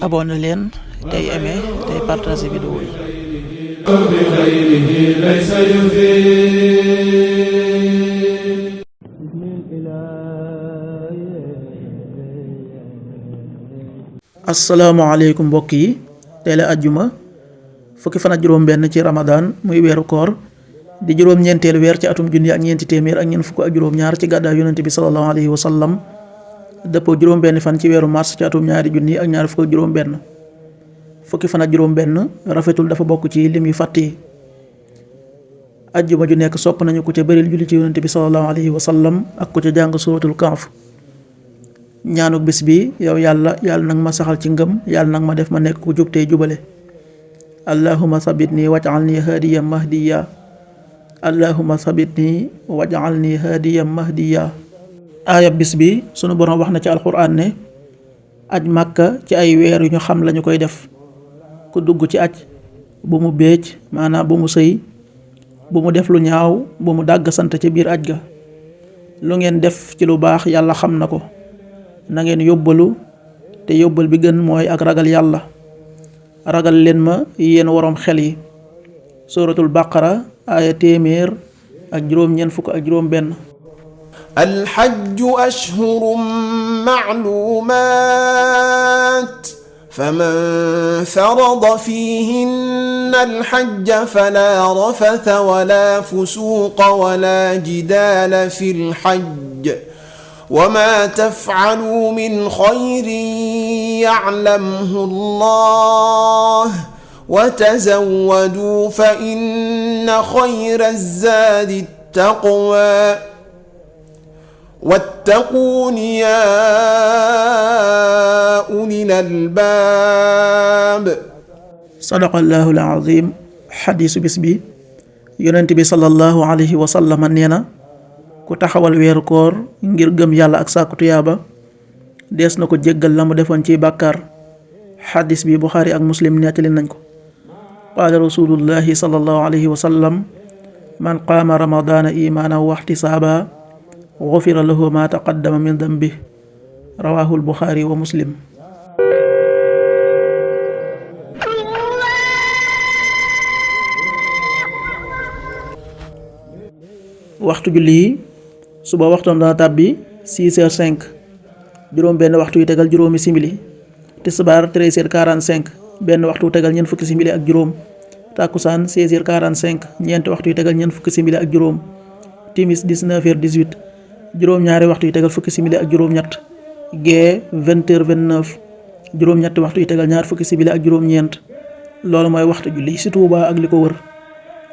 abonné leen tey aimé tey partagé vidéo yi. asalaamaaleykum mbokk yi tey la àjjuma fukki fan ak juróom benn ci Ramadan muy weeru koor di juróom-ñeenteelu weer ci atum junni ak ñeenti téeméer ak ñeent fukk ak juróom-ñaar ci gàddaay yonente bi sallallahu alayhi wa sallam dëppoo juróom benn fan ci weeru mars ci atum ñaari junni ak ñaar fukk ak juróom benn fukki fan ak juróom benn rafetul dafa bokk ci lim yu fàtt yi. àjjuma ju nekk sopp nañu ku ca bëril julli ci yonente bi sallallahu alayhi wa sallam ak ku ca jàng suratul kahf. ñaanuk bis bi yow yàlla nag ma saxal ci ngëm yàlla nag ma def ma nekk ku jub tey jubale. allahumma sabitni waj'alni hadiyan mahdiya allahumma sabitni waj'alni hadiyan mahdiya. aaya bis bi sunu borom wax na ci alxuraan ne aj màkka ci ay weer yu ñu xam lañu koy def. ku dugg ci aj bu mu béej maanaam bu mu sëy bu mu def lu ñaaw bu mu dàgg sant ci biir aj ga. lu ngeen def ci lu baax yàlla xam na ko. na ngeen yóbbalu te yóbbal bi gën mooy ak ragal yàlla. ragal leen ma yéen waroom xel yi. suratul baqara aaya téeméer ak juróom-ñeent fukk ak juróom benn. alxajju ashhurun ma'luumaat faman farada fiihinna alxajja falaa rafatha wala fusuuqa wala jidaala fil xajj وما تفعلوا من خير يعلمه الله وتزودوا فإن خير الزاد التقوى واتقون يا أولي الألباب. صدق الله العظيم. حديث bis bi Yonent bi sallallahu alayhi wa sallam nee na ku taxawal weeru koor ngir gëm yàlla ak sàkku tuyaaba dees na ko jéggal la mu defoon ci bàkkaar. xadis bi Buxaari ak Muslim nettali nañ ko. qaala rasulullahi sallallahu alayhi wa sallam man qaama ramadaana imaanan wa ihtisaaba gufira lahu ma taqaddama min dambi rawaahul Buxaari wa Muslim. waxtu julli yi suba waxtoom dana tàbbi 6h05 juróom benn waxtu yu tegal juróomi simili. tisbaar 13h45 benn waxtu yu tegal ñeent fukki simili ak juróom. takkusaan 16h45 ñeenti waxtu yu tegal ñeent fukki simili ak juróom. timis 19h18 juróom-ñaari waxtu yu tegal fukki simili ak juróom-ñett. gee 20h29 juróom-ñetti waxtu yu tegal ñaar fukki simili ak juróom-ñeent. loolu mooy waxtu julli ci Touba ak li ko wër.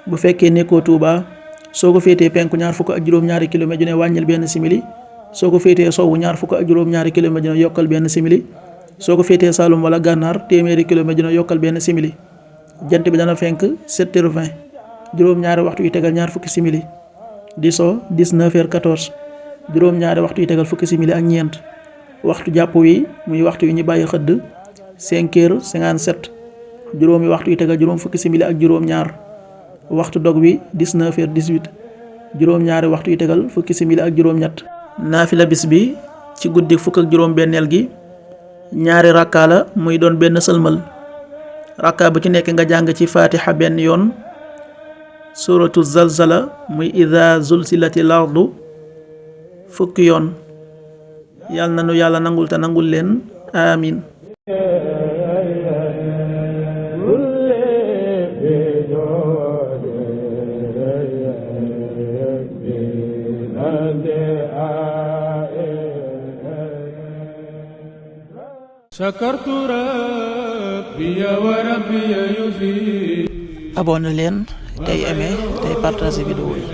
bu fekkee nekkoo Touba soo ko féetee penku ñaar fukk ak juróom-ñaari kilomètre ju ne wàññil benn simili. soo ko féetee sowwu ñaar fukk ak juróom-ñaari kilomètre ju ne yokkal benn simili. soo ko féetee Saalum wala Gànnaar téeméeri kilomètre ju ne yokkal benn simili. jant bi dana fenk 7h20 juróom-ñaari waxtu yu tegal ñaar fukki simili. di so 19h14 juróom-ñaari waxtu yu tegal fukki simili ak ñeent. waxtu jàpp wi muy waxtu yu ñu bàyyi xëdd 5h57 juróomi waxtu yu tegal juróom fukki simili ak juróom-ñaar. waxtu dog wi 19h18 juróom-ñaari waxtu yu tegal fukki simili ak juróom-ñett. naafila bis bi ci guddi fukk ak juróom-benneel gi ñaari rakkaa la muy doon benn sëlmal. rakkaa bu ci nekk nga jàng ci fatiha benn yoon. suratu zalzala muy ida zulzilatil ardu fukki yoon. yàlla na nu yàlla nangul te nangul leen amin. abonné leen tey aimé tey partagé vidéo yi.